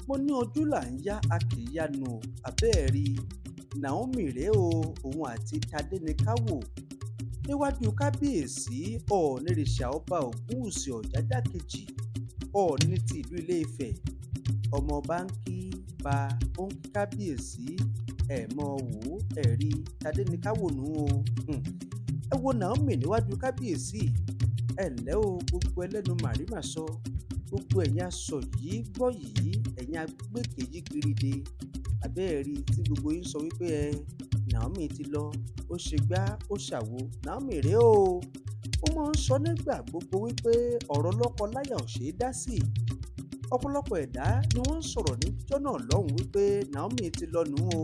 Mo ní ojú là ń yá, a kì í yánu o. Àbẹ́ẹ̀rí Naomi rèé o, òun àti Tadéníkàwò níwájú kábíyèsí Ọ̀ọ̀nìrìṣà Ọba Ògúnwùsì Ọ̀jájá kejì, Ọọ̀ni ti ìlú Ilé-Ifẹ̀. Ọmọọba ń kí ba, ó ń kí kábíyèsí. Ẹ̀ mọ́ wò ó, ẹ̀rí Tadéníkàwò nù o. Ẹ wo Naomi níwájú kábíyèsí. Ẹ ǹlẹ́ o, gbogbo ẹlẹ́nu màrímà sọ, gbogbo ẹ̀yin aṣọ yìí gbọ́ yìí, ẹ̀yin agbẹ́kẹ̀ yìí kiride. Àbẹ́ẹ̀rí tí gbogbo yín sọ wípé ẹ Naomi ti lọ, ó ṣe gbá, ó ṣàwo. Naomi rèé o. Ó máa ń sọ nígbà gbogbo wípé ọ̀rọ̀ lọ́kọ láyà ò ṣeé dá sí. Ọ̀pọ̀lọpọ̀ ẹ̀dá ni wọ́n ń sọ̀rọ̀ níjọ́ náà lọ́hùn wípé Naomi ti lọ nù o.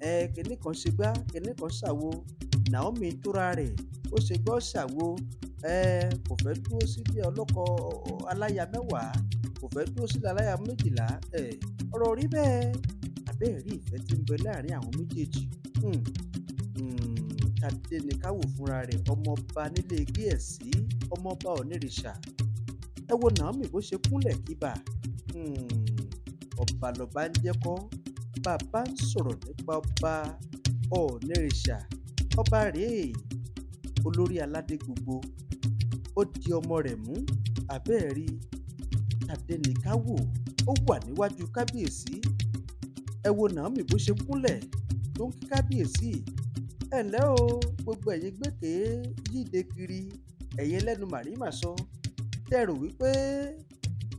Ẹ kinní kan ṣe gbá, kinní kan ṣàwo. Naomi túra rẹ̀, ó ṣe gbọ́ ṣàwo. Ẹ kò fẹ́ dúró sílé ọlọ́kọ aláya mẹ́wàá, kò fẹ́ dúró sílé aláya 12. Ẹ ọ̀rọ̀ rí bẹ́ẹ̀. Àbẹ́ẹ̀rí ìfẹ́ tí ń bẹ láàrin àwọn méjèèjì. Tadéníkàwò fúnra rẹ̀, ọmọọba nílé Gíẹ̀sí, ọmọọba Ọ̀nìrìṣà. Ẹ wo Naomi bó ṣe kúnlẹ̀ kíbà. Ọba lọba ń jẹ́ kọ́. Bàbá ń sọ̀rọ̀ nípa ọba Ọ̀nìrìṣà. Ọba rèé, olórí aládé gbogbo. Ó di ọmọ rẹ̀ mú. Àbẹ́ẹ̀rí Tadéníkàwò, ó wà níwájú kábíyèsí. Ẹ wo Naomi bó ṣe kúnlẹ̀ tó ń kí kábíyèsí. Ẹ ǹlẹ́ o, gbogbo ẹ̀yin gbèké yíde kiri, ẹ̀yin ẹlẹ́nu màrímà sọ. Tẹ́ rò wípé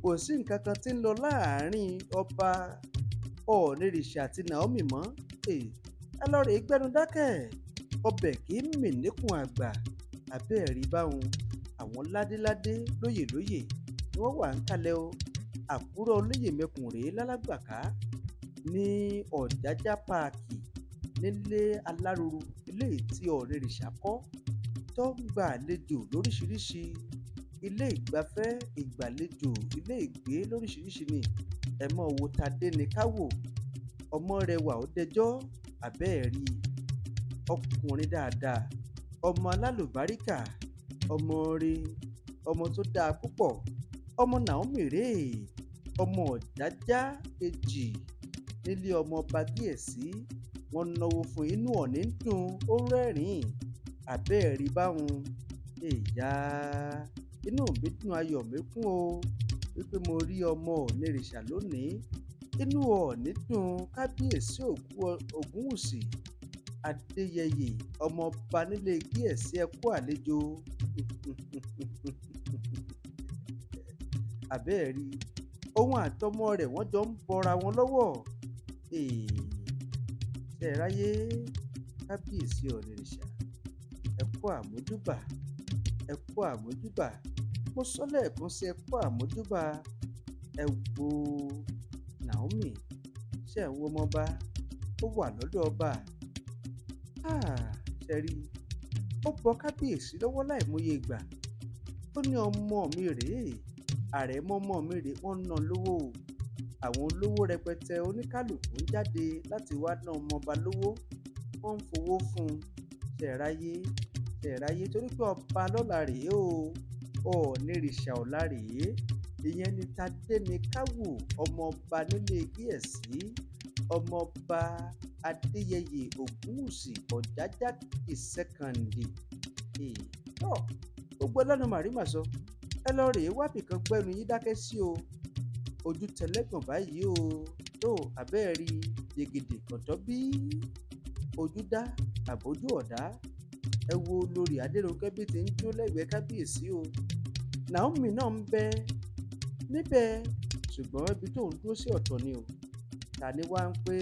kò sí nǹkan kan tí ń lọ láàrin ọba Ọ̀ọ̀nìrìṣà àti Naomi mọ́. Ẹ lọ rèé gbẹ́nu dákẹ́. Ọbẹ̀ kì í mì níkùn àgbà. Àbẹ́ẹ̀rí báwọn àwọn ládéládé lóyè lóyè ni wọ́n wà ń kalẹ̀ o. Àkúrẹ́ olóyè mẹ́kùn rèé lálágbàká ní Ọ̀jájá páàkì nílé aláruru, ilé tí Ọ̀ọ̀nìrìṣà kọ́ tó ń gba àlejò lóríṣiríṣi, ilé ìgbafẹ́, ìgbàlejò, ilé ìgbé lóríṣiríṣi ni. Ẹ mọ́ wo Tadéníkàwò, ọmọ rẹwà ó dẹjọ́. Àbẹ́ẹ̀rí ọkùnrin dáadáa, ọmọ alálùbáríkà, ọmọ rẹ̀, ọmọ tó dáa púpọ̀. Ọmọ Naomi rèé, ọmọ Ọ̀jájá kejì nílé ọmọ ọba Gíẹ̀sí. Wọ́n náwó fún, inú Ọ̀ọ̀ni ń dùn, ó rẹ́rìn-ín. Àbẹ́ẹ̀rí báwọn. Èyà, inú mi dùn, ayọ̀ mi kún o wípé mo rí ọmọ Ọ̀ọ̀nìrìṣà lónìí. Inú Ọ̀ọ̀ni dùn, kábíyèsí Ògúnwùsì Adéyẹyè, ọmọọba nílé Gíẹ̀sí, ẹ kú àlejò. Àbẹ́ẹ̀rí òun àtọmọ rẹ̀ wọ́n jọ ń bọra wọn lọ́wọ́. Ṣe é ráyé kábíyèsí Ọ̀ọ̀nìrìṣà, ẹ kú àmójúbà, ẹ kú àmójúbà. Mo sọ lẹ́ẹ̀kan sí, ẹ kú àmójúbà. Ẹ wo Naomi, ṣe ń wo ọmọọba, ó wà lọ́dọ̀ ọba. Ṣe rí, ó bọ kábíyèsí lọ́wọ́ láìmọye ìgbà. Ó ní ọmọ mi rèé, àrẹ̀mọ ọmọ mi rèé, wọ́n ń ná lówó o. Àwọn olówó rẹpẹtẹ oníkálukú ń jáde láti wá ná ọmọọba lówó, wọ́n ń fowó fún un. Ṣe ráyé, ṣe ráyé, torí pé ọba lọ́la rèé o, Ọ̀ọ̀nìrìṣà ọ̀la rèé. Ìyẹn ni Tadéníkàwò, ọmọọba nílé Gíẹ̀sí, ọmọọba Adéyẹyè Ògúnwùsì Ọ̀jájá ìsẹ́kàndì. Tọ́ gbogbo ẹlẹ́nu màrímà sọ, ẹ lọ rèé wábì kan gbẹ́nu yín dákẹ́ sí o. Ojú tẹlẹ́gàn báyìí o. Tó àbẹ́ẹ̀rí yegede kọ̀tọ́ bí ojú dá àbójú ọ̀dá. Ẹ wo olórí Adérónkẹ́ bí ti ń jó lẹ́gbẹ̀ẹ́ kábíyèsí o. Naomi náà ń bẹ níbẹ̀, ṣùgbọ́n ibi tó ń dúró sí ọ̀tọ̀ ni o. Ta ni wá ń pé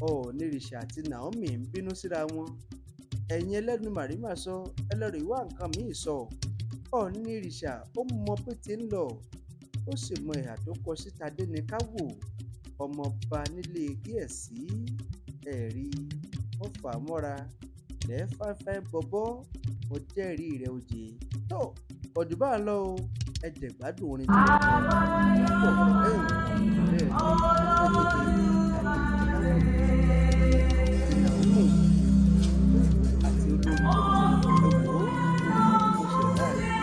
Ọ̀ọ̀nìrìṣà àti Naomi ń bínú síra wọn? Ẹ̀yin ẹlẹ́nu màrímà sọ, ẹ lọ rèé wá nǹkan míì sọ. Ọ̀ọ̀nìrìṣà ó mọ bí ti ń lọ, ó sì mọ ìhà tó kọ sí Tadéníkàwò, ọmọọba nílé Gíẹ̀sí. Ẹ̀rí wọ́n fà á mọ́ra lẹ́ẹ̀fáfá bọ́bọ́, mo jẹ́rìí rẹ̀ òjè. Tó ọ̀dù bá ń lọ o, ẹ jẹ̀ gbádùn orin tí wọ́n kọ pọ̀ lẹ́yìn bẹ́ẹ̀ ni Naomi àti olórí ẹ wò ó, ó ṣe láàrin.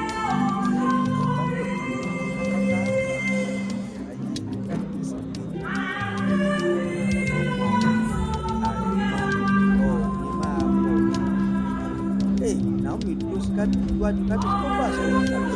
Naomi dúró sí iwájú kábíyèsí, ó pàṣẹ.